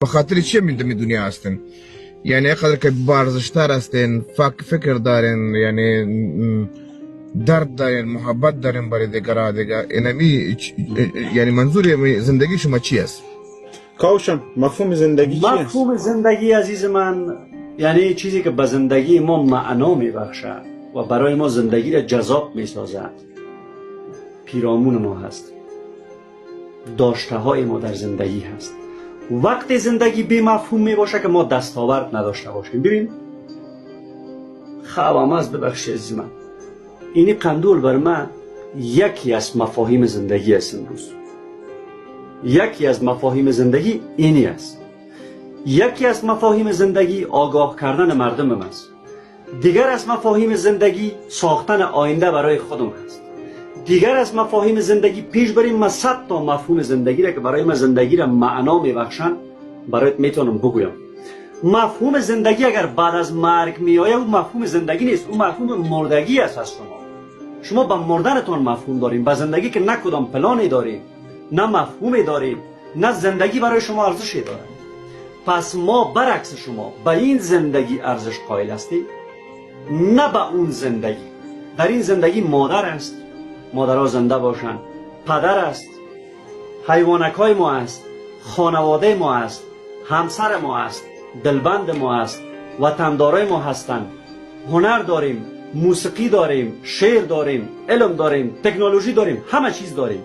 به خاطر چی می دنیا هستین؟ یعنی اینقدر که بارزشتر هستین، فکر دارین، یعنی درد دارین، محبت دارین برای دیگرا دیگه، اینمی یعنی منظور زندگی شما چی است؟ کاوشم، مفهوم زندگی چی است؟ مفهوم زندگی عزیز من یعنی چیزی که به زندگی ما معنا میبخشد و برای ما زندگی را جذاب میسازد، پیرامون ما هست، داشته های ما در زندگی هست. وقتی زندگی بی مفهوم می باشه که ما دستاورد نداشته باشیم. ببین خوابم از ببخشید عزیز من، اینی قندول بر من یکی از مفاهیم زندگی است. امروز یکی از مفاهیم زندگی اینی است. یکی از مفاهیم زندگی آگاه کردن مردم است. دیگر از مفاهیم زندگی ساختن آینده برای خودم هست. دیگر از مفاهیم زندگی پیش بریم، من 100 تا مفهوم زندگی را که برای من زندگی را معنا میبخشن برایت میتونم بگویم. مفهوم زندگی اگر بعد از مرگ میآید او مفهوم زندگی نیست، او مفهوم مردگی است. از شما به مردنتان مفهوم داریم، به زندگی که نه کدام پلانی داریم، نه مفهومی داریم، نه زندگی برای شما ارزشی داره. پس ما برعکس شما به این زندگی ارزش قائل هستیم، نه به اون زندگی. در این زندگی مادر است، مادرها زنده باشن، پدر است، حیوانک های ما است، خانواده ما است، همسر ما است، دلبند ما است، وطندارای ما هستند. هنر داریم، موسیقی داریم، شعر داریم، علم داریم، تکنولوژی داریم، همه چیز داریم.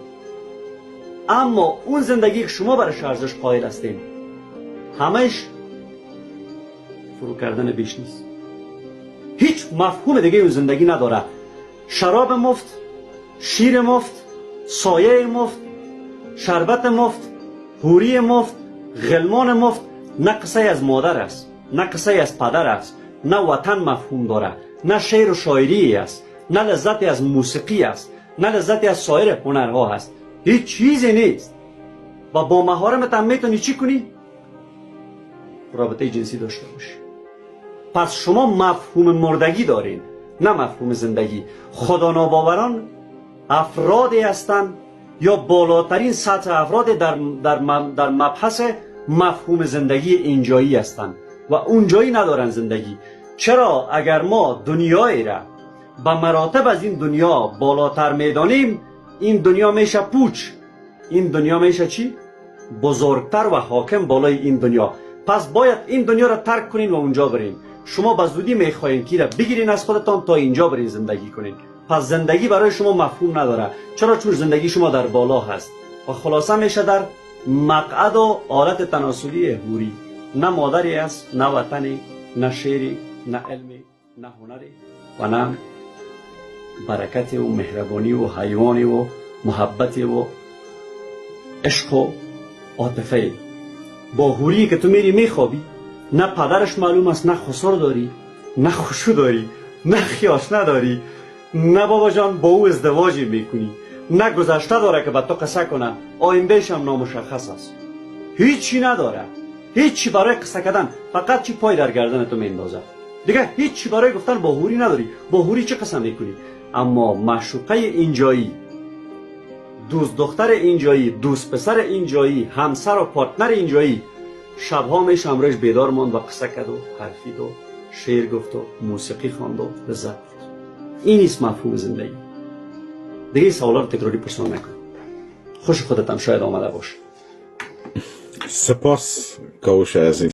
اما اون زندگی که شما برش ارزش قائل هستیم همش فرو کردن بیش نیست. هیچ مفهوم دیگه اون زندگی نداره. شراب مفت، شیر مفت، سایه مفت، شربت مفت، حوری مفت، غلمان مفت، نه قصه از مادر است، نه قصه از پدر است، نه وطن مفهوم داره، نه شعر و شاعری است، نه لذتی از موسیقی است، نه لذتی از سایر هنرها است. هیچ چیزی نیست. و با محارمت هم میتونی چی کنی؟ رابطه جنسی داشته باشی. پس شما مفهوم مردگی دارین، نه مفهوم زندگی. خدا ناباوران افرادی هستند یا بالاترین سطح افراد در مبحث مفهوم زندگی اینجایی هستند و اونجایی ندارن زندگی. چرا؟ اگر ما دنیایی را به مراتب از این دنیا بالاتر میدانیم، این دنیا میشه پوچ، این دنیا میشه چی؟ بزرگتر و حاکم بالای این دنیا. پس باید این دنیا را ترک کنین و اونجا برین. شما به زودی میخواین کی را بگیرین از خودتان تا اینجا برین زندگی کنین. پس زندگی برای شما مفهوم نداره. چرا؟ چون زندگی شما در بالا هست و خلاصه میشه در مقعد و آلت تناسلی حوری. نه مادری است، نه وطنی، نه شعری، نه علمی، نه هنری و نه برکت و مهربانی و حیوانی و محبت و عشق و عاطفه. با حوری که تو میری میخوابی، نه پدرش معلوم است، نه خسر داری، نه خشو داری، نه خیاش نداری، نه بابا جان با او ازدواجی میکنی، نه گذشته داره که به تو قصه کنه، آیندهش هم نامشخص است. هیچی نداره، هیچی برای قصه کردن، فقط چی پای در گردن تو میندازه دیگه. هیچی برای گفتن با حوری نداری. با حوری چه قصه میکنی؟ اما معشوقه اینجایی، دوست دختر اینجایی، دوست پسر اینجایی، همسر و پارتنر اینجایی، شبها میشه امروز بیدار ماند و قصه کرد و حرفید و شعر گفت و موسیقی خواند و لذت برد. این نیست مفهوم زندگی. دیگه سوالا رو تکراری پرسان نکن. خوش خودت هم شاید آمده باشه. سپاس کاوش عزیز.